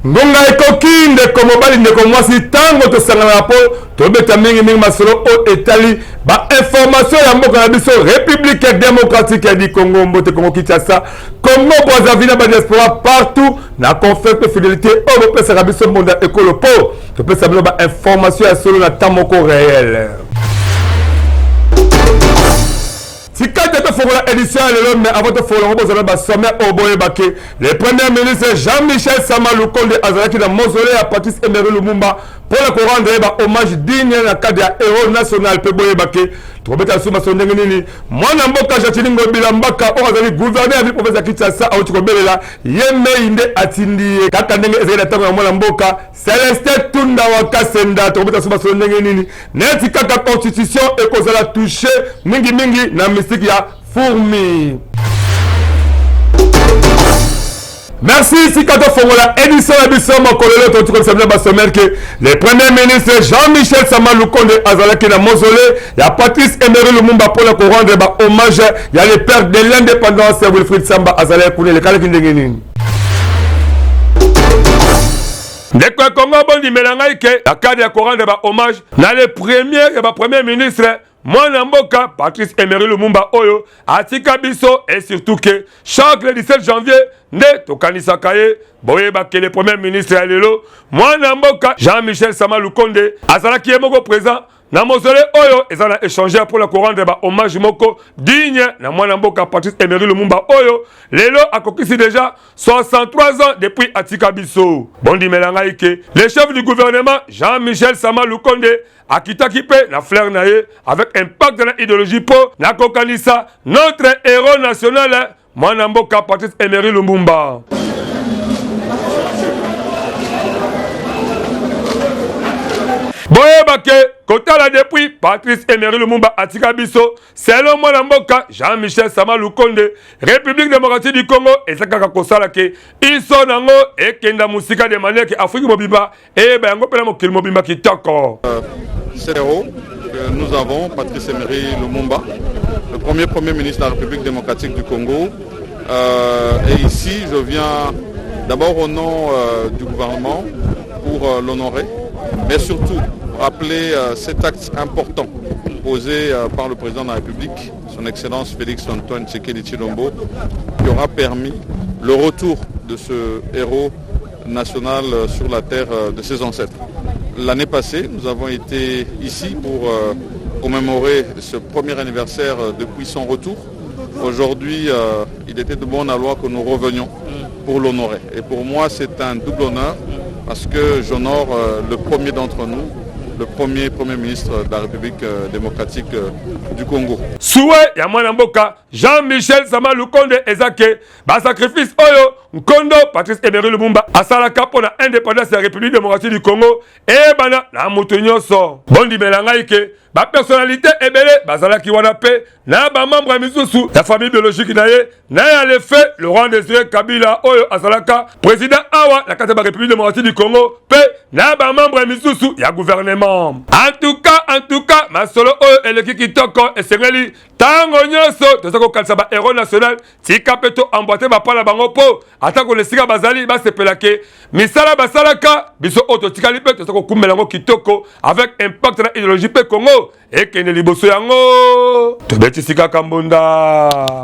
Ngonga ekoki, ndeko mobali, ndeko mwasi, ntango tosanganaka mpo tobeta mingimingi masolo oyo etali bainformation ya mboka na biso République démocratique du Congo. Mbote Congo Kinshasa, Congo Brazzaville na badiaspora partout, na confiance mpe fidélité oyo bopesaka biso mbonda ekolo mpo topesa bino bainformation ya solo na temps moko réel. Tika te tofongola édition ya lelo, mais avant tofongola yango, bozala basommet oyo boyebake le premier ministre Jean-Michel Sama Lukonde azalaki na mausolée ya Patrice Emery Lumumba mpo na korendre ye bahommage digne na cadre ya héros national. Mpe boyebake tokobeta lisusu masolo ndenge nini mwana mboka Gentiny Ngobila Mbaka, oyo azali gouverneur ya ville province ya Kinshasa, auti kobelela ye mei nde atindi ye, kaka ndenge ezali na ntango ya mwana mboka Celestin Tunda wa Kasenda. Tokobeta lisusu masolo ndenge nini neti kaka constitution ekozala touche mingimingi na mystique ya fourmi. Merci. Sika tofongola édition ya biso mokolo lelo, toti kolisa bino basommaire ke le premier ministre Jean-Michel Sama Lukonde azalaki na mausolée ya Patrice Emery Lumumba mpona korendre bahommage ya le père de l'indépendance Wilfried Samba. Azalaki kuna, elekalaki ndenge nini? Ndeko ya Kongo, bondimela ngai ke na cadre ya korendre bahommage na le premier ya bapremier ministre, mwana mboka Patrice Emery Lumumba oyo atika biso, et surtout ke chaque le 17 janvier nde tokanisaka ye, boyeba ke le premier ministre ya lelo, mwana mboka Jean-Michel Sama Lukonde, azalaki ye moko présent na mausolée oyo eza na échangeur mpona korendre bahommage moko digne na mwana mboka Patrice Emery Lumumba, oyo lelo akokisi déjà 63 ans depuis atika biso. Bondimela ngai ke le chef du gouvernement Jean-Michel Sama Lukonde akitaki mpe na fleur na ye avec impact na idéologie mpo na kokanisa notre héros national, mwana mboka Patrice Emery Lumumba. Boyeba ke kotala depuis Patrice Emery Lumumba atika biso, selon mwana mboka Jean-Michel Sama Lukonde, République démocratique du Congo eza kaka kosala ke iso nango ekenda mosika, de manière ke Afrique mobimba eyeba yango mpe na mokili mobimba kitoko. Ce héros que nous avons, Patrice Emery Lumumba, le premier Premier ministre de la République démocratique du Congo. Et ici, je viens d'abord au nom du gouvernement pour l'honorer, mais surtout rappeler cet acte important posé par le président de la République, son Excellence Félix Antoine Tshisekedi Tshilombo, qui aura permis le retour de ce héros national sur la terre de ses ancêtres. L'année passée, nous avons été ici pour commémorer ce premier anniversaire depuis son retour. Aujourd'hui, il était de bon aloi que nous revenions pour l'honorer. Et pour moi, c'est un double honneur parce que j'honore le premier d'entre nous, le premier Premier ministre de la République démocratique du Congo. Souhait ya mwana mboka Jean-Michel Sama Lukonde eza ke basacrifice oyo nkondo Patrice Emery Lumumba asalaka mpo na indépendance ya République démocratique du Congo eyebana na moto nyonso. Bondimela ngai ke bapersonnalité ebele bazalaki wana mpe na bamembre ya misusu ya famille biologique na ye, na ya le feu Laurent Désiré Kabila oyo azalaka président awa na kati ya barépublique démocratique du Congo, mpe na bamembre ya misusu ya gouvernement. En tout cas, en tout cas, masolo oyo eleki kitoko. Esengeli ntango nyonso toza kokanisa bahéros national, tika mpe to emboîte bapa na bango, mpo ata kona esika bazali basepelake misala basalaka. Biso oyo totikali mpe toza kokumbela yango kitoko avec impact na idéologie, mpe Congo ekende liboso. Yango tobetisi kaka mbunda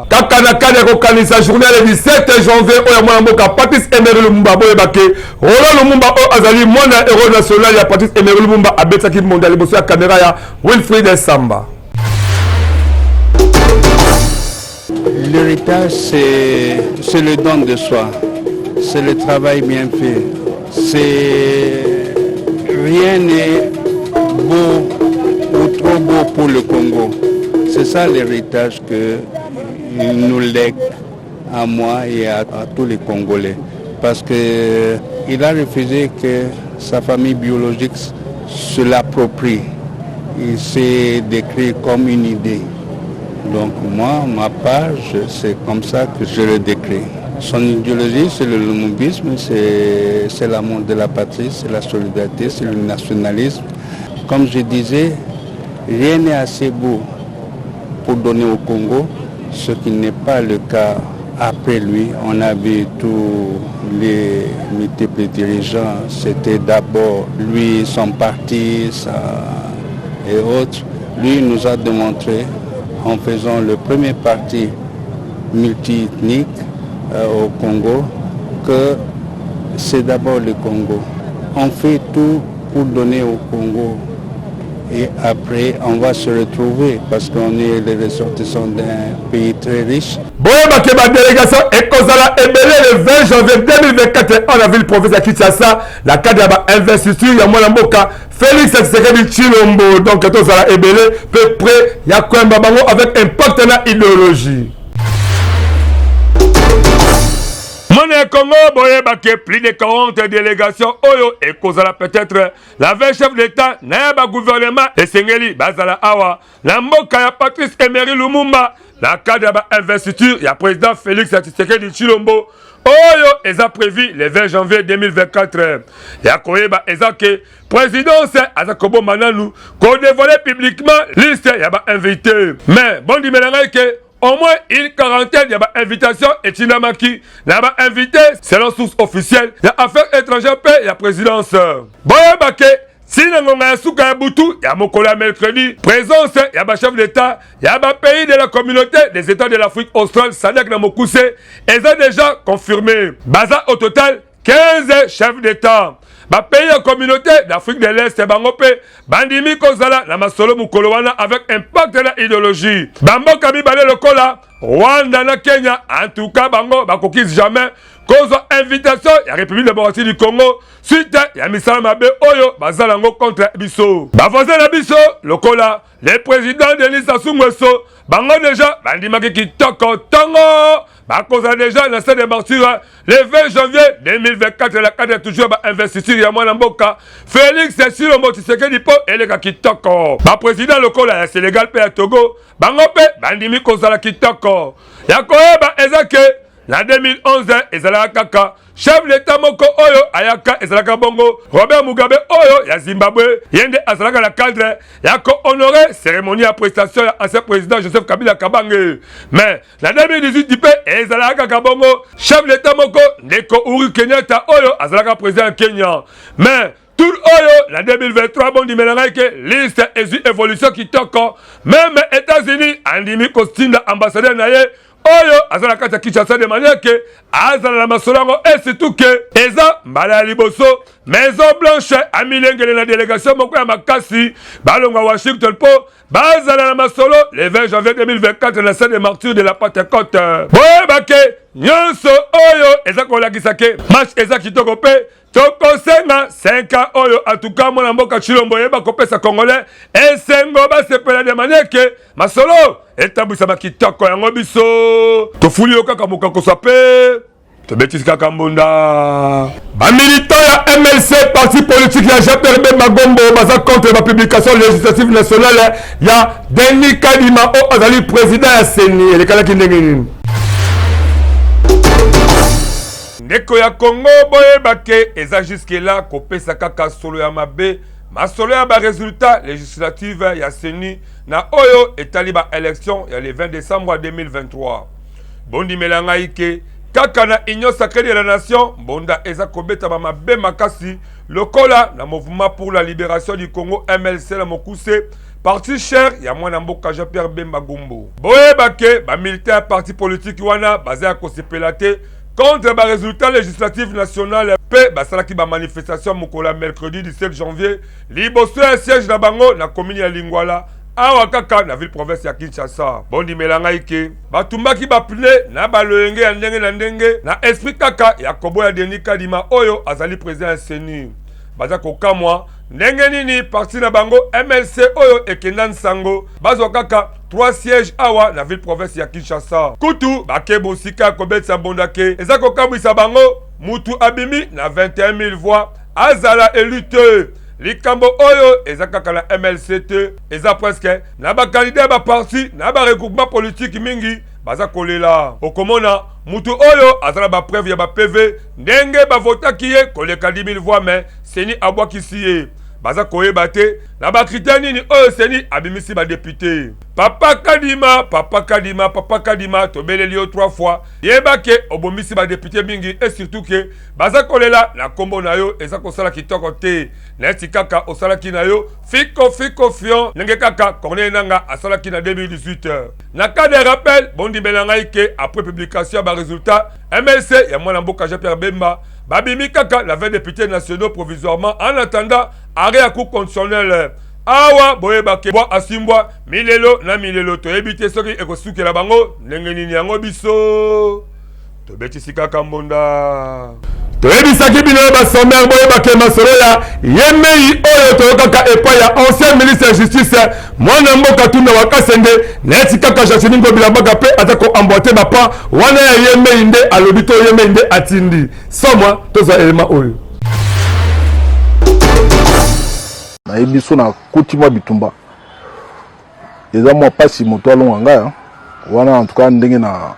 kaka na kati ya kokanisa journée ya le 17 janvier oyo ya mwana mboka Patrice Emery Lumumba. Boyebake Roland Lumumba, oyo azali mwana ya héros national ya Patrice Emery Lumumba, abetaki mbunda liboso ya kamera ya Wilfried Samba. L'héritage, c'est le don de soi, c'est le travail bien fait. C'est rien n'est beau ou trop beau pour le Congo. C'est ça l'héritage que il nous lègue à moi et à tous les Congolais. Parce que il a refusé que sa famille biologique se l'approprie. Il s'est décrit comme une idée. Donc moi, ma part, c'est comme ça que je le décris. Son idéologie, c'est le lumumbisme, c'est l'amour de la patrie, c'est la solidarité, c'est le nationalisme. Comme je disais, rien n'est assez beau pour donner au Congo, ce qui n'est pas le cas après lui. On a vu tous les multiples dirigeants, c'était d'abord lui, son parti et autres. Lui nous a démontré, en faisant le premier parti multiethnique au Congo, que c'est d'abord le Congo. On fait tout pour donner au Congo et après on va se retrouver parce qu'on est les ressortissants d'un pays très riche. Boyeba ke ba délégation ekozala ebele le 20 janvier 2024 awa na ville province ya Kinshasa na cadre ya ba investiture ya mwana mboka Félix Tshisekedi Tshilombo. Donc tozala ebele pe près ya koyamba bango avec impact na idéologie. Mwana ya Congo, boyeba ke plus de 40 délégations oyo ekozala peut-être la 20 chef d'État na ya ba gouvernement esengeli bazala awa na mboka ya Patrice Emery Lumumba na cadre ya ba investiture ya président Félix Tshisekedi Tshilombo oyo eza prévu le 20 janvier 2024. Ya koyeba eza ke présidence aza kobomba nanu kodévoiler publiquement liste ya ba invité, mais bondimela ngai ke au moins une quarantaine ya ba invitation etindamaki na ba invité selon source officielle ya affaires étrangères mpe ya présidence. Boyeba ke ntina ngonga ya suka ya butu ya mokolo ya mercredi, présence ya bachef d'État ya bapays de la Communauté des États de l'Afrique australe, SADC na mokuse, eza déjà confirmé. Baza au total 15 chefs d'État. Bapays ya Communauté d'Afrique de l'Est, bango mpe bandimi kozala na masolo mokolo wana avec impact na idéologie. Bamboka mibale lokola Rwanda na Kenya, en tout cas bango bakoki jamais kozwa invitation ya République démocratique du Congo suite ya misala mabe oyo bazala yango contre biso. Bavoisin na biso lokola le président Denis Sassou Nguesso, bango déjà bandimaki kitoko ntongo, bakozala déjà na stade des Martyrs le 20 janvier 2024 na cadre toujours bainvestiture ya mwana mboka Félix Tshilombo Tshisekedi mpo eleka kitoko. Baprésident lokola ya Sénégal mpe ya Togo, bango mpe bandimi kozala kitoko. Ya koyeba eza ke na 2011 ezalaka kaka chef d'État moko oyo ayaka, ezalaka bongo Robert Mugabe oyo ya Zimbabwe. Ye nde azalaka na cadre ya kohonorer cérémonie ya prestation ya ancien président Joseph Kabila Kabange. Mais na 2018 mpe ezalaka kaka bongo chef d'État moko, ndeko Uhuru Kenyatta oyo azalaka président ya Kenya. Mais tour oyo na 2023, bondimela ngai ke liste ezwi évolution kitoko. Même États-Unis andimi kotinda ambassadeur na ye oyo aza na kati ya Kinshasa de manière ke azala na masolo yango. Et surtout ke eza mbala ya liboso Maison Blanche amilengele na délégation moko ya makasi balongwa Washington mpo bazala na masolo le 20 janvier 2024 na salle des Martyrs de la Pentecôte. Boyeba ke nyonso oyo eza kolakisa ke match eza kitoko mpe tokosenga 5 ans oyo atuka mwana mboka Tshilombo oyeba kopesa Congolais esengo, basepela de manière ke masolo etambwisama kitoko. Yango biso tofuli yo kaka mokakosa mpe tobetisi kaka mbunda. Bamilitant ya MLC, parti politique ya Jean-Pierre Bemba Gombo, baza contre bapublication législative nationale ya Denis Kadima oyo azali président ya CENI. Elekalaki ndenge nini? Ndeko ya Congo, boyeba ke eza jusque là kopesa kaka solo ya mabe masolo ya baresultat législative ya CENI na oyo etali baélection ya le 20 décembre 2023. Bondimela ngai ke kaka na Union sacrée de la nation, mbonda eza kobetama mabe makasi lokola na Mouvement pour la libération du Congo, MLC na mokuse, parti cher ya mwana mboka Jean-Pierre Bemba Gombo. Boyeba ke bamilitaire ya parti politique wana baza ya kosepela te contre baresultat législatif national mpe basalaki bamanifestation mokolo ya mercredi 17 janvier liboso ya siège na bango na commune ya Lingwala, awa kaka na ville province ya Kinshasa. Bondimela ngai ke batumbaki bapneus na baloyenge ya ndenge na ndenge na esprit kaka ya koboya Denis Kadima oyo azali président ya CENI. Baza kokamwa ndenge nini parti na bango MLC oyo ekenda nsango bazwa kaka 3 sièges awa na ville province ya Kinshasa. Kutu bake mosika ya kobetisa mbonda ke eza kokamwisa bango, mutu abimi na 21 000 voix azala élu te. Likambo oyo eza kaka na MLC te, eza presque na ba candidats ya ba partis na ba regroupements politiques mingi baza kolela. Okomona mutu oyo aza na ba preuves ya ba PV ndenge ba votaki ye koleka 10.000 voix mais CENI abwakisi ye. Baza koyeba te na ba critères nini oyo CENI abimisi ba deputes. Papa Kadima, papa Kadima, papa Kadima, tobeleli yo 3 fois. Yeba ke obomisi ba deputes mingi et surtout ke baza kolela na kombo na yo, eza kosala kitoko te. Neti kaka osalaki na yo fiko fiko fion ndenge kaka Corneille Nangaa asalaki na 2018. Na cas de rappel, bondimela ngai ke après publication ya ba resultats, MLC ya mwana mboka Jean-Pierre Bemba babimi kaka na 20 députés nationaux provisoirement en attendant arrêt ya Cour constitutionnelle. Awa boyeba ke bwa asimbwa milelo na milelo, toyebi te soki ekosukela bango ndenge nini. Yango biso tobetisi kaka mbonda. Toyebisaki bino basomere, boyeba ke masolo ya yemei oyo toyokaka epai ya ancien ministre ya justice mwana mboka Tunda wa Kasende, neti kaka Jacqueline Ngobila Mbaka mpe aza koemboite bapa wana ya yemei nde alobi to yemei nde atindi somwa. Tozwa elema oyo. Nayebi so nakuti mwa bitumba, eza mwa mpasi moto alonga ngai wana. En tout cas, ndenge na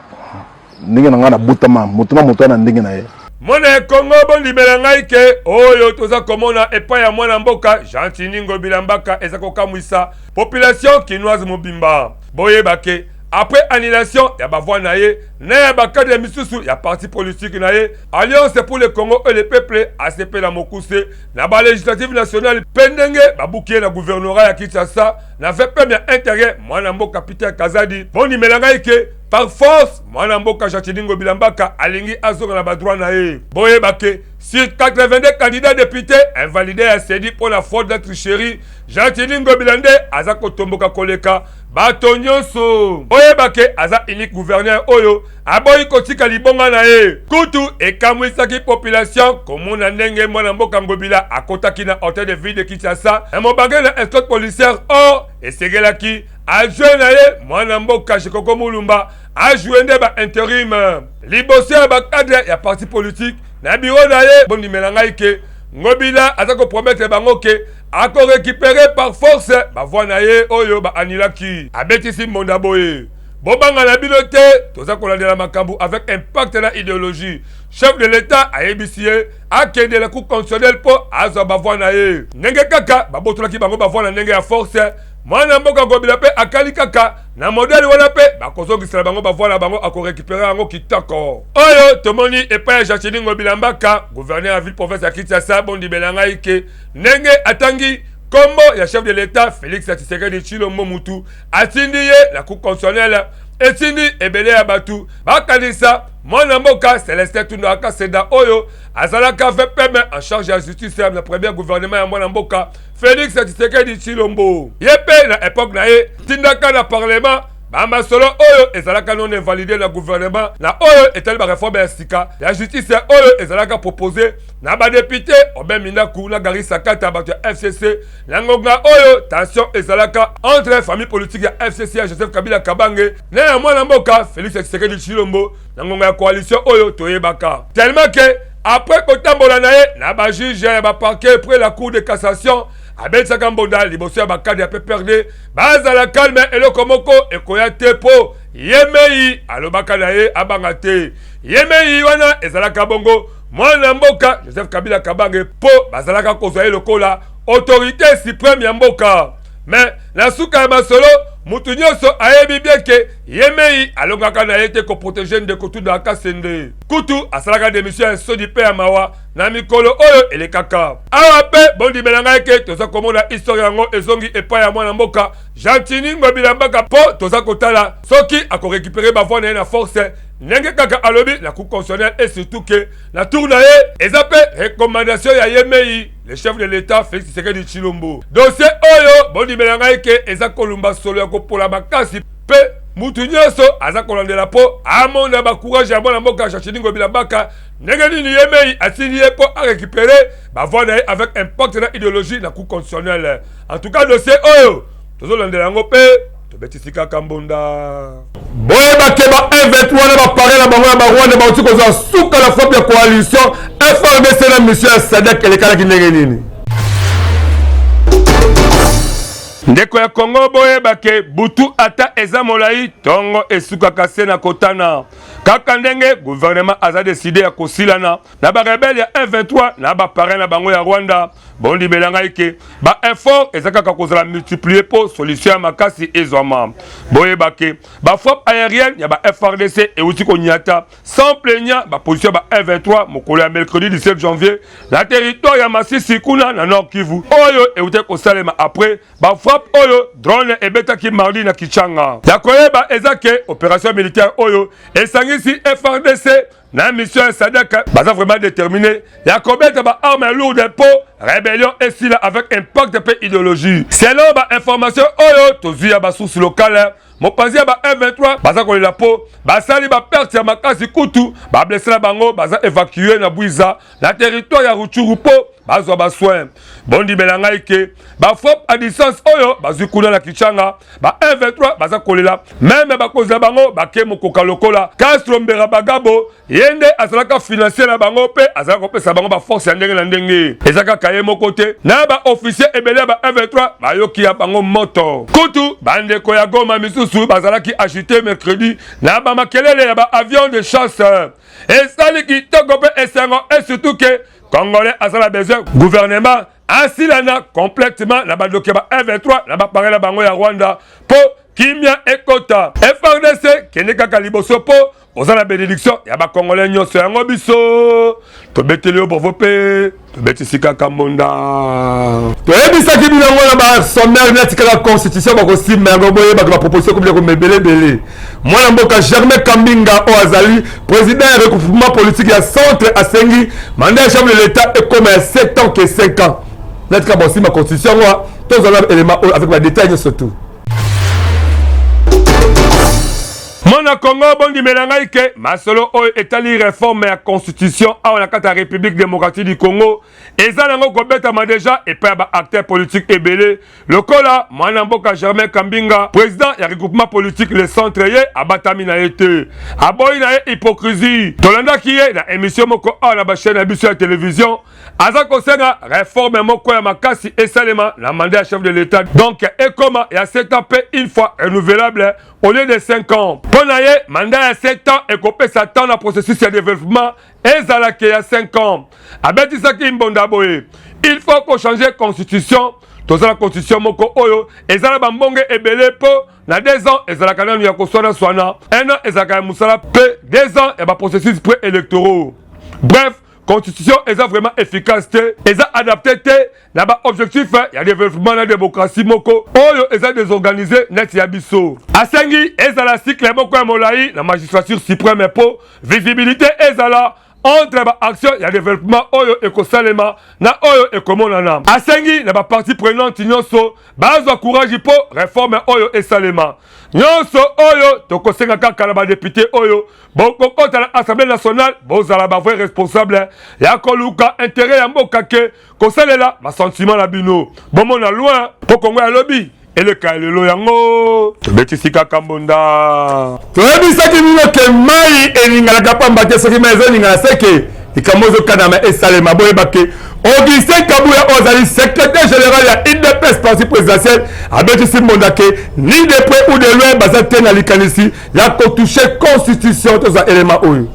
ndenge na ngai nabotama, moto na moto na ndenge na ye. Mwana ya Kongo, bondimela ngai ke oyo toza komona epai ya mwana mboka Gentiny Ngobila Mbaka eza kokamwisa population kinoise mobimba. Boyeba ke après annulation ya bavoi na ye na ya bakadre misusu ya parti politique na ye Alliance pour le Congo et le peuple, ACP na mokuse, na ba législative nationale mpe ndenge babuki ye na gouvernorat ya Kinshasa na VPM ya intérieur mwana mboka Peter Kazadi, bondimela ngai ke par force mwana mboka Gentiny Ngobila Mbaka alingi azonga na badroit na ye. Boyeba ke sur 82 candidats députés invalidés ya CENI mpo na fraude na tricherie, Gentiny Ngobila nde aza kotomboka koleka bato nyonso. Boyeba ke aza unique gouverneur oyo aboyi kotika libonga na ye. Kutu ekamwisaki population komona ndenge mwana mboka Ngobila akotaki na hotel de ville de Kinshasa na mobange na escorte policière, or esengelaki adjoint na ye mwana mboka Jekoko Mulumba ajoue nde ba interim liboso ya bacadre ya parti politique na bureau na ye. Bondimela ngai ke Ngobila aza kopromettre bango ke akorécupérer par force bavoi na ye oyo baannulaki. Abetisi mbonda boye: bobanga na bino te, toza kolandela makambo avec impact na idéologie. Chef de l'État ayebisi ye akende na Cour constitutionnelle mpo azwa bavoi na ye. Ndenge kaka babotolaki bango bavoi na ndenge ya force, mwana mboka Ngobila mpe akali kaka na modèle wana mpe bakozongisela bango bavoi na bango, akorécupérer yango kitoko. Oyo tomoni epai ya Gentiny Ngobila Mbaka, gouverneur ya ville province ya Kinshasa, bondimela ngai ke ndenge atangi kombo ya chef de l'État Félix Tshisekedi Tshilombo mutu atindi ye na Cour constitutionnelle, etindi ebele ya bato bakanisa mwana mboka Celestin Tunda Kasenda oyo azalaka VPM en charge ya justice na premier gouvernement ya mwana mboka Félix Tshisekedi Tshilombo. Ye mpe na époque na ye tindaka na parlement bamasolo oyo ezalaka non invalidé na gouvernement na oyo etali baréforme ya sika ya justice oyo ezalaka proposé na badéputé Aubin Minaku na Gary Sakata, bato ya FCC, na ngonga oyo tension ezalaka entre famille politique ya FCC ya Joseph Kabila Kabange na ya mwana mboka Félix Tshisekedi Tshilombo na ngonga ya coalition oyo toyebaka. Tellement ke après kotambola na ye na bajuge ya baparquet près la Cour de cassation, abetisaka mbonda liboso ya bacadre ya PPRD bazala calme, eloko moko ekoya te mpo ye mei alobaka na ye abanga te. Ye mei wana ezalaka bongo mwana mboka Joseph Kabila Kabange, mpo bazalaka kozwa ye lokola autorité suprême ya mboka. Mais na suka ya masolo, mutu nyonso ayebi bien ke ye mei alongaka na ye te koprotéger ndeko Tunda Kasende. Kutu asalaka démission ya soni mpe ya mawa na mikolo oyo elekaka awa. Mpe bondimela ngai ke toza komona histoire yango ezongi epai ya mwana mboka Gentiny Ngobila Mbaka, mpo toza kotala soki akorécupérer bavoi na ye na force ndenge kaka alobi na Cour constitutionnelle, et surtout ke na tour na ye eza mpe recommandation ya ye mei le chef de l'État Félix Tshisekedi Tshilombo. Dossier oyo, bondimela ngai ke eza kolumba solo ya kopola makasi, mpe mutu nyonso aza kolandela mpo amona bacourage ya mwana mboka Gentiny Ngobila Mbaka, ndenge nini ye mei atindi ye mpo arécupérer bavoi na ye avec impact na idéologie na Cour constitutionnelle. En tout cas, dossier oyo tozolandela yango mpe tobetisi kaka mbonda. Boyeba ke ba M23 na bapare na bango ya barwanda bauti kozwa suka na frappe ya coalition FARDC na mission ya SADC elekalaki ndenge nini. Ndeko ya Congo, boyeba ke butu ata eza molai, tongo esukaka se na kotana. Kaka ndenge gouvernement aza decide ya kosilana na ba rebelle ya M23 na ba parrain na bango ya Rwanda, bondimela ngai ke ba effort eza kaka kozala multiplier mpo solution ya makasi ezwama. Boyeba ke ba frappe aérienne ya ba FARDC euti konyata sans plaignant ba position ba M23 mokolo ya mercredi 17 janvier na territoire ya Masisi kuna na Nord Kivu, oyo euti kosalema après ba frappe oyo drone ebetaki mardi na Kichanga. Ya koyeba eza ke opération militaire oyo esangisi FARDC na mission ya SADC, baza vraiment déterminé ya kobeta ba armes lourdes mpo rébellion esila avec impact mpe idéologie. Selon ba information oyo tozwi ya ba source locale, mopanzi ya ba M23 baza kolela mpo basali ba perte ya makasi, kutu ba blessé na bango baza évacue na Bwiza na territoire ya Rutshuru mpo bazwa ba soin. Bondimela ngai ke ba frappe à distance oyo bazwi kuna na Kichanga, ba M23 baza kolela. Même bakonzi na bango bake mokoka lokola Castro Mbera Bagabo, ye nde azalaka financier na bango mpe azalaka kopesa bango ba force ya ndenge na ndenge. Eza kaka ye moko te, na ba officier ebele ya ba M23 bayoki ya bango moto. Kutu bandeko ya Goma misusu bazalaki agité mercredi na bamakelele ya ba avion de chasse. Esali kitoko mpe esengo, et surtout ke Congolais azala besoin gouvernement asilana complètement na bandoki ya ba M23 na baparrain na bango ya Rwanda mpo kimia ekota. FARDC, kende kaka liboso mpo oza na bénédiction ya bakongolais nyonso. Yango biso tobeteli yo bravo mpe tobetisi kaka mbonda. Toyebisaki bino yango na ba sommaire neti kaka constitution bakosimba yango. Boyebaka ba proposition kobila komebelebele. Mwana mboka Germain Kambinga, oyo azali président ya regroupement politique ya centre, asengi mandat ya chef de l'État ekoma ya 7 ans ke 5 ans neti kaka bakosimba constitution yango. Tozala élément oyo avec ba détail nyonso tout. Mwana Congo, bondimela ngai ke masolo oyo etali réforme ya constitution awa na kati ya République démocratique du Congo eza nango kobetama déjà epai ya ba acteur politique ebele, lokola mwana mboka Germain Kambinga, président ya regroupement politique Le Centre. Ye abatami na ye te, aboyi na ye hypocrisie. Tolandaki ye na émission moko awa na ba chaîne ya biso ya télévision, aza kosenga réforme moko ya makasi esalema na mandat ya chef de l'État, donc ekoma ya 7 ans mpe une fois renouvelable au lieu de 5 ans. Mpo na ye, mandat ya 7 ans ekopesa temps na processus ya développement ezalaki ya 5 ans. Abetisaki mbonda boye: il faut kochanger constitution. Toza na constitution moko oyo eza na bambonge ebele, mpo na 2 ans ezalaka nanu ya koswana-swana, 1 an ezalaka ya mosala, mpe 2 ans ya ba processus pré-électoraux. Bref, constitution eza vraiment efficace te, eza adapté te na ba objectif ya développement na démocratie moko oyo eza désorganisé neti ya biso. Asengi ezala cycle moko ya molai na magistrature suprême mpo visibilité ezala entre ba action ya développement oyo ekosalema na oyo ekomonana. Asengi na ba partie prenante nyonso bazwa courage mpo réforme oyo esalema. Nyonso oyo tokosenga kaka na ba député oyo bokokɔta na Assemblée nationale, bozala ba vrai responsable ya koluka intérêt ya mboka ke kosalela ba sentiment na bino. Bomona loin mpo Kongo ya lobi eleka ya lelo. Yango tobetisi kaka mbonda. Toyebisaki bino ke mai eninganaka pamba te. Soki mai ezoningana, seke likambo ezokanama esalema. Boyeba ke Augustin Kabuya, oyo azali secrétaire général ya UDPS, parti présidentiel, abetisi mbonda ke ni de près ou de loin baza te na likanisi ya kotouche constitution. Tozwa élément oyo.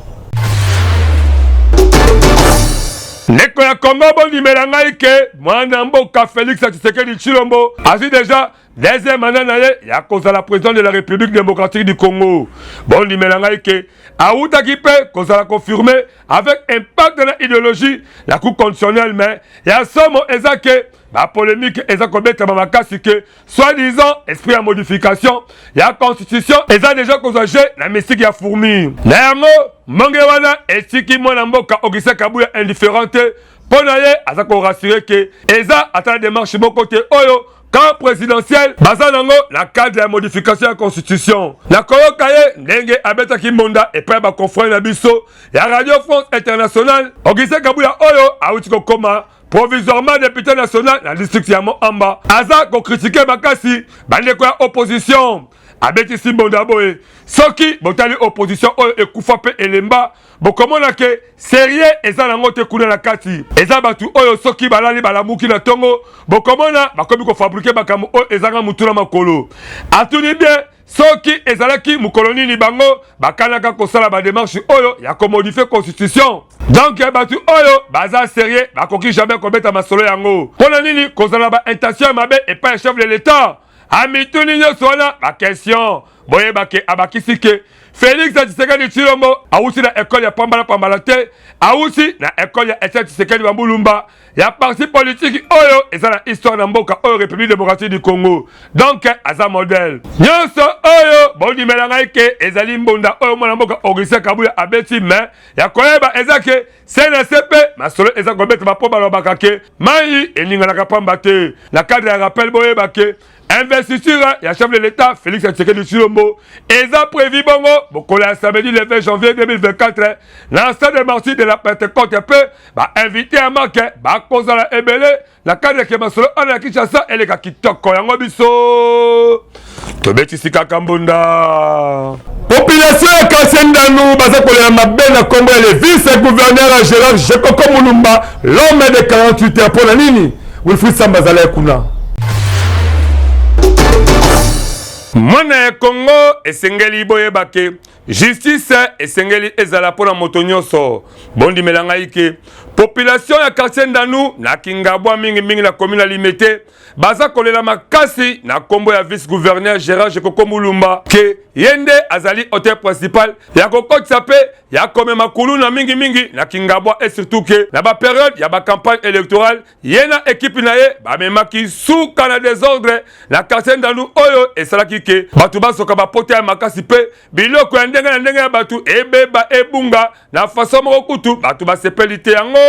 Ndeko ya Kongo, bondimela ngai ke mwana mboka Félix Tshisekedi Tshilombo azwi déjà deuxième mandat na ye ya kozala président de la République démocratique du Congo. Bondimela ngai ke awutaki mpe kozala confirmé avec impact na idéologie ya Cour constitutionnelle. Mais ya somo eza ke ba polémique eza kobetama makasi ke soi-disant esprit ya modification ya constitution eza déjà kozwa jeu na mystique ya fourmi. Na yango mbonge wana etiki mwana mboka Augustin Kabuya indifférent te. Mpo na ye, aza korassurer ke eza ata na démarche moko te oyo camp présidentiel baza nango na cadre ya modification ya constitution. Na koyoka ye ndenge abetaki mbonda epai ya ba confrère na biso ya Radio France Internationale, Augustin Kabuya, oyo awuti kokoma provisoirement député national na district ya Mont-Amba, aza kocritiquer makasi bandeko ya opposition. Abetisi mbonda boye, soki botali opposition oyo ekufa mpe elemba, bokomona ke sérieux eza nango te. Kuna na kati eza bato oyo soki balali balamuki na ntongo, bokomona bakomi kofabriquer makambo oyo ezanga mutu na makolo. Atuni bien, soki ezalaki mokolo nini bango bakanaka kosala badémarche oyo ya komodifier constitution? Donc bato oyo baza sérieux bakoki jamais kobeta masolo yango. Mpo na nini kozala baintention ya mabe epai ya chef de l'État? Amituni nyonso wana baquestion. Boyebake abakisi ke Félix Tshisekedi Tshilombo awuti na ekole ya pambala pambala te, awuti na ekole ya Etienne Tshisekedi wa Mulumba, ya parti politique oyo eza na histoire na mboka oyo, République démocratique du Congo. Donc aza modèle. Nyonso oyo, bondimela ngai ke ezali mbonda oyo mwana mboka Augustin Kabuya abeti. Mais ya koyeba eza ke CNC mpe masolo eza kobetama, mpo balobaka ke mai eninganaka pamba te. Na cadre ya rappel, boyeba ke investiture ya chef de l'État Félix Tshisekedi Tshilombo eza prévu bongo mokolo ya samedi le 20 janvier 2024 na stade des Martyrs de la Pentecôte, mpe bainvité ya marque bakozala ebele na cadre ke masolo wana ya Kinshasa eleka kitoko. Yango biso tobetisi kaka mbunda. Population ya quartier Ndanu baza kolela mabe na nkombo ya le vice gouverneur Gérard Jekoko Mulumba, l'homme de 48 heures. Mpo na nini? Wilfrid Samba azalaki kuna. Mwana ya Kongo, esengeli boyeba ke justice esengeli ezala mpo na moto nyonso. Bondimela ngai ke population ya quartier Ndanu na Kingabwa, mingimingi na commune ya Limete, baza kolela makasi na nkombo ya vice gouverneur Gérard Jekoko Mulumba, ke ye nde azali auteur principal ya kokotisa mpe ya komema kuluna mingimingi na Kingabwa, et surtout ke na bapériode ya bacampagne électorale, ye na ekipe na ye bamemaki suka na désordre na quartier Ndanu, oyo esalaki ke bato basoka bapota ya makasi mpe biloko ya ndenge na ndenge ya bato ebeba, ebunga na façon moko kutu bato basepeli te. Yango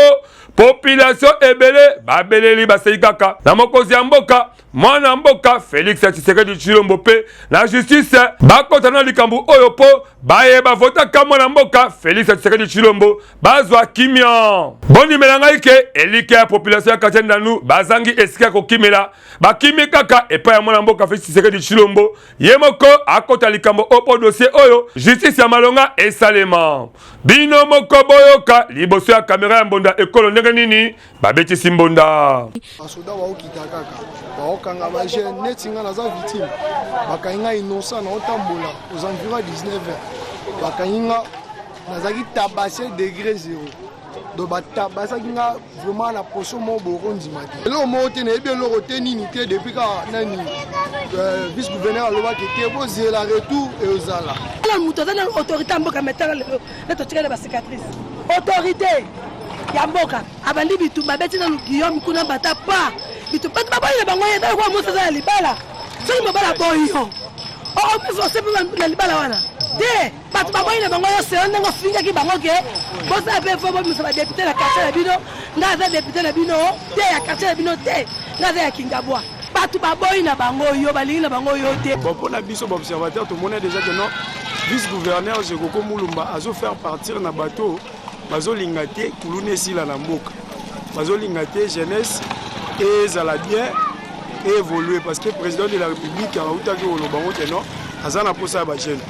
population ebele babeleli, basei kaka na mokonzi ya mboka, mwana mboka Félix Tshisekedi Tshilombo, mpe na justice bakota na likambo oyo, mpo bayeba votaka mwana mboka Félix Tshisekedi Tshilombo bazwa kimia. Bondimela ngai ke elike ya population ya quartier Ndanu bazangi esika ya kokimela, bakimi kaka epai ya mwana mboka Félix Tshisekedi Tshilombo. Ye moko akota likambo oyo mpo dossier oyo justice ya malonga esalema. Bino moko boyoka liboso ya kamera ya mbonda ekolo ndenge nini babetisi mbonda. Basoda baokita kaka, baokanga bajeune neti nga naza victime. Bakangi nga innocent, naotambola aux environs 19 heures, bakangi nga, nazalaki tabassé degré zéro. Donc batabasaki nga vraiment na poso moko bokondima te. Eloko moko te nayebi, eloko te nini te. Depuis kaka nani vice gouverneur alobaki te bozela retour ezala. Na moto aza na autorité ya mboka metanga lelo nde totikali na bacicatrice. Autorité ya mboka abandi bitumba, abeti nanu Guillaume kuna, bata pa bitumba, bato baboyi na bango. Ye eza lokola mosi aza na libala, soki mobali aboyi yo, okomiforcer mpe na libala wana te. Bato baboyi na bango yo seyo ndenge ofingaki bango ke bosala mpe fo bobimisa badéputé na quartier na bino. Ngai aza député na bino te, ya quartier na bino te, ngai aza ya Kingabwa. Bato baboyi na bango yo, balingi na bango yo te. Bon, mpona biso baobservateur, tomoni déjà que non, vice gouverneur Jekoko Mulumba azofaire partir na bato bazolinga te kuluna esila na mboka, bazolinga te jeunesse ezala bien, évoluer, parce que président de la République autaki koloba ngo ke non, aza na posa ya bajeune.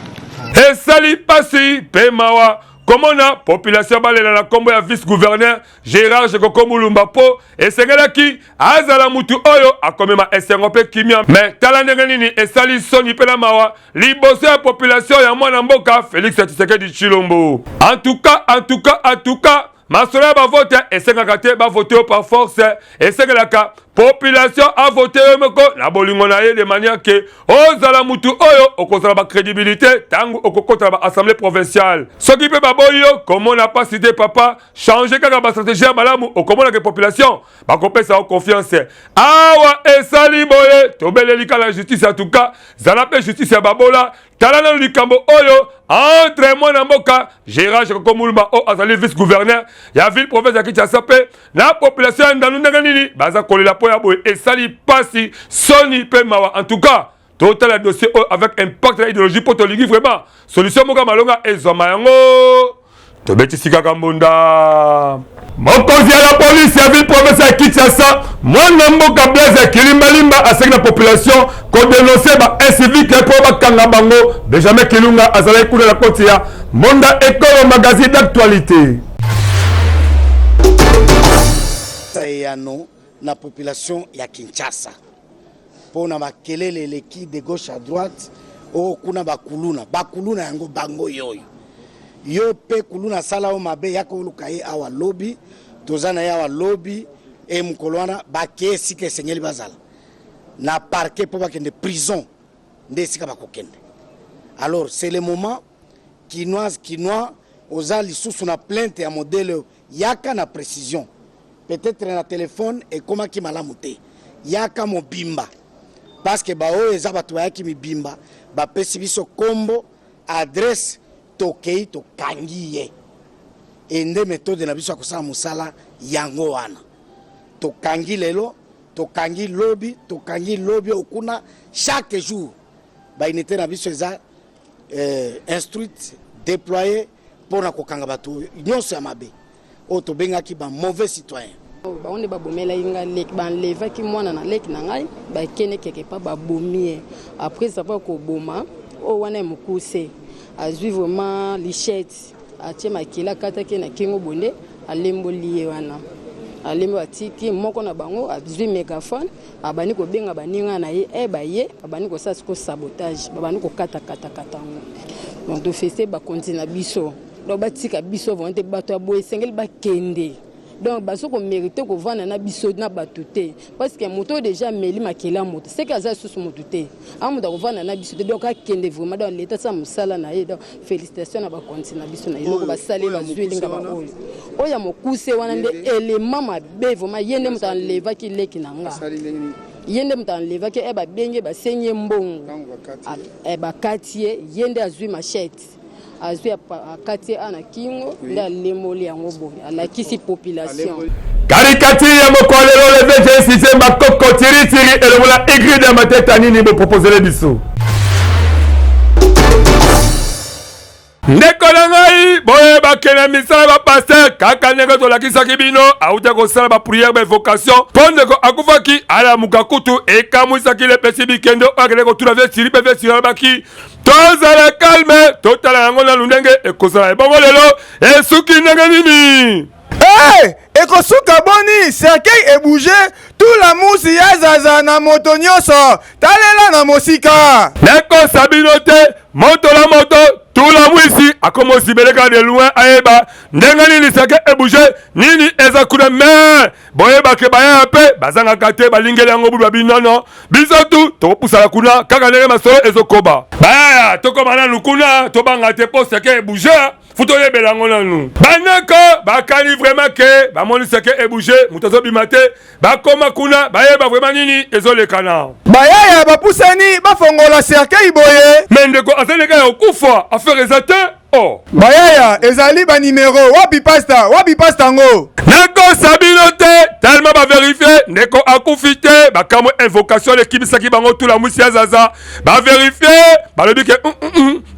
Esali mpasi mpe mawa komona population balela na nkombo ya vice gouverneur Gérard Jekoko Mulumba, mpo esengelaki azala mutu oyo akomema esengo mpe kimia. Mais tala ndenge nini esali soni mpe na mawa liboso ya population ya mwana mboka Félix Tshisekedi Tshilombo. En tout cas, en tout cas, en tout cas, masolo ya bavote esengaka te bavote yo par force, esengelaka population avote yo moko na bolingo na ye, de manière ke ozala mutu oyo okozala bacrédibilité ntango okokota na baassemblée provinciale. Soki mpe baboyi yo, komona mpasi te papa, change kaka bastratégie ya malamu, okomona ke population bakopesa yo confiance. Awa esali boye, tobeleli kaka justice. En tout cas, zala mpe justice ya babola. Tala nano likambo oyo entre mwana mboka Gérard Jekoko Mulumba, oyo azali vice gouverneur ya ville province ya Kinshasa, mpe na population ya Ndanu, ndenge nini baza kolela mpo ya boye. Esali mpasi, soni mpe mawa. En tout cas, totala dossier oyo avec impact na idéologie, mpo tolingi vraiment solution moko ya malonga ezwama. Yango. Tobetisi kaka mbonda. Mokonzi ya la police ya ville province ya Kinshasa, mwana mboka Blaise Kilimbalimba asengi na population ko denoncer ba inciviques mpo bakanga bango. Benjamin Kilunga azalaki kuna na koti ya Monda Ekolo magazine d'actualité. Eyano na population ya Kinshasa mpo na makelele eleki de gauche à droite oyo kuna bakuluna bakuluna yango bango yoyo yo mpe kuluna asala yo mabe yaka oluka ye awa lobi toza na ye awa lobi e mokolo wana bakee esika esengeli bazala na parquet mpo bakende prison nde esika bakokende alors c'est le moment kinoise kinois oza lisusu na plainte ya modèle oyo Yaka na precision. Peut-etre na telephone ekomaki malamu te. Yaka mobimba. Parce que ba oyo eza batu bayaki mibimba, bapesi biso kombo, adresse, tokeyi tokangi ye. Et nde methode na biso ya kosala mosala yango wana. Tokangi lelo, tokangi lobi, tokangi lobi oyo kuna, chaque jour ba unites na biso eza euh, instruite, deployee mpo na kokanga bato nyonso ya mabe oyo tobengaki ba mauvais citoyens. Bango nde babomelaki ngai leki, ba enlevaki mwana na leki na ngai, bakende quelque part babomi ye. Après avoir koboma, oyo wana ya mokuse azwi vraiment lichette, atie makila, akataki ye na kingo bonde, alemboli ye wana. Alembi atiki moko na bango azwi megaphone, abandi kobenga baninga na ye, eh baye babandi kosala siko sabotage, babandi kokata kata kata yango. Donc tofese bakonzi na biso, donc batika biso vraiment te, bato ya boye esengeli bakende. Donc bazo ko merite kovanda na biso na bato te, parce que moto oyo deja ameli makila moto seke aza lisusu moto te, a moto akovanda na biso te. Donc akende vraiment, donc leta asala mosala na ye. Donc félicitation na bakonzi na biso na eloko basali, bazwi elinga baoyo oyo ya mokuse wana nde elema mabe vraiment. Ye nde moto enlevaki leki na nga, ye nde moto enlevaki e babenge basengi ye mbongo, bakati ye, ye nde azwi machette, azwi akati ye na kingo, nde alemoli yango boye, alakisi population. Caricature ya mokolo lelo, le VG Sise Makoko tiritiri elongola écrit ya mateta nini boproposele biso. Ndeko na ngai, boyebake na misala ya bapasteur kaka ndenge tolakisaki bino, auta kosala bapriere baevocation mpo ndeko akufaki alamuka kutu ekamwisaki lepesi bikendo oyo akende kotuna vie siri mpe vie siri alobaki tozala kalme totala yango nanu ndenge ekozala. Ebongo lelo esuki ndenge nini? Hey, ekosuka boni? Cercueil ebouge tula musi ya zaza na moto nyonso talela na mosika. Nakosa bino te, moto na moto tula mwisi akoma osibeleka de loin ayeba ndenge nini cercueil ebouge nini eza kuna. Me boyebake bayaya mpe bazangaka te, balingeli yango bulu babinono biso tu tokopusana kuna kaka ndenge masolo ezokoba. Bayaya tokoma nanu kuna, tobanga te mpo cercueil ebouge fu toyebela yango nanu. Bandeko bakani vraiment ke bamoni seke ebouge, moto azobima te, bakoma kuna bayeba vraiment nini ezolekana. Bayaya bapusani bafongola cercueil boye. Me ndeko azali kaka ya kokufa, affaire eza te. Oh. Bayaya ezali banimero wapi pasta, wapi pasta yango? Nakosa bino te, tellement baverifie ndeko akufi te, bakamwe invocation ekimisaki bango tula mwisi ya zaza, baverifie balobi ke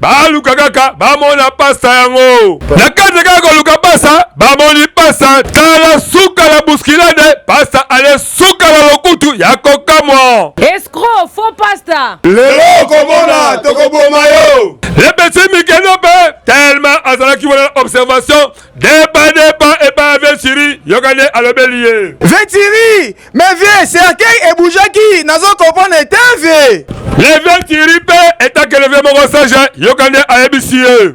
baluka kaka bamona pasta yango na kati kaka koluka pasta bamoni pasta. Tala suka na bousculade, pasta ale suka na lokutu ya kokamwa. Escroc, faux pasta. Lelo okomona tokoboma yo. Lepesi mikeno mpe tellement azalaki wana na observation depa depa epai ya Venturi, yoka nde alobeli ye. Venturi, mais vieux, cercueil eboujaki, nazo comprendre te vieux. Le Venturi mpe etake le vieux moko sage, yoka nde ayebisi ye.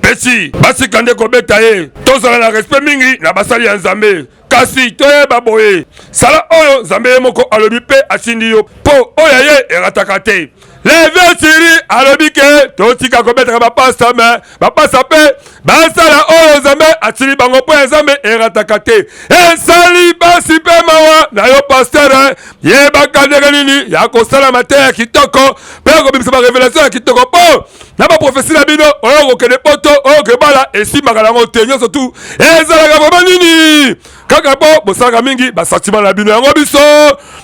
Pesi basika nde kobeta ye, tozala na respect mingi na basali ya Nzambe, kasi toyeba boye, sala oyo Nzambe ye moko alobi mpe atindi yo, mpo oyo ye erataka te. Le Venturi alobi ke totika kobetaka bapasta, me bapasta mpe basala oyo Nzambe atili bango, mpo ya Nzambe erataka te. Esali basi mpe mawa na yo pasteur, yebaka ndenge nini ya kosala mateya ya kitoko mpe ya kobimisa barevelation ya kitoko, mpo na baprofesi na bino oyo kokende poto oyo kebala esimbaka nango te. Nyonso tu ezalaka vraimen nini kaka mpo bosalaka mingi basentiment na bino yango. Biso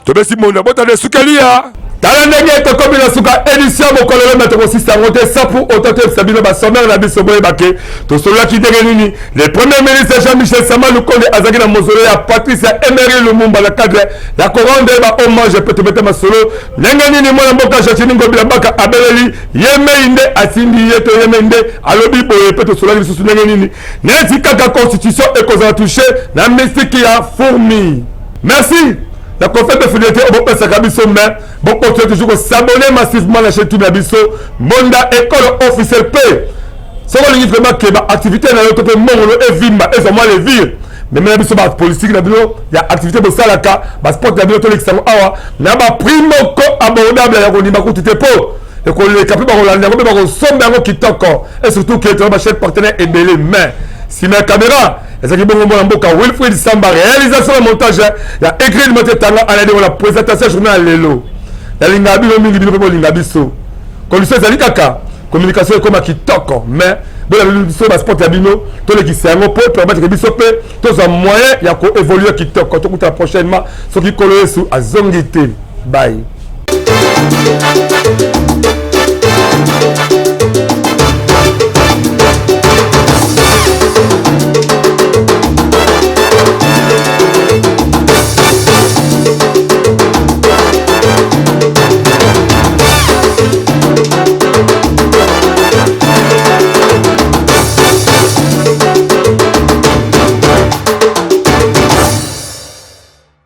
tobesi monda botala esukeli ya. Tala ndenge tokomi na suka édition mokolo lelo, mais tokosisa yango te sans pour autant toyebisa bino basommaire na biso. Boyeba ke tosololaki ndenge nini le premier ministre Jean-Michel Sama Lukonde azalaki na mausolée ya Patrice Emery Lumumba na cadre ya korendre ba hommage, mpe tobeta masolo ndenge nini mwana mboka Gentiny Ngobila Mbaka abeleli ye mei nde atindi ye to ye mei nde alobi boye, mpe tosololaki lisusu ndenge nini neti kaka constitution ekozala touche na mystique ya fourmi. Merci na confiance de fidélité oyo bopesaka biso, mais bokontinue toujours kos'abonner massivement na chaîne YouTube na biso, Mbonda Ekolo Officiel. Mpe soki olingi vraiment ke baactivité na yo to mpe mbongo no evimba, ezwa mwa levire, memela biso bapolitique na bino ya activité bosalaka, basport na bino, tolekisa yango awa na baprix moko abordable ya kondima kutu te, mpo ekoleka mpe bakolanda yango mpe bakosomba yango kitoko. Et surtout ke toza bachaîne partenaire ebele. Mais nsima ya caméra ezalaki bongo mwana mboka Wilfried Samba, réalisation ya montage ya écrit Mote Tanga aladi la présentation journal ya lelo. Nalingaka bino mingi, bino mpe bolinga biso. Condition ezali kaka communication ekóma kitoko, mais bola biso basport ya bino, tolekisa yango mpo permettre biso mpe tozwa moyen ya koévoluer kitoko. Tokutana prochainement soki Nkolo Yesu azongi te. Bye.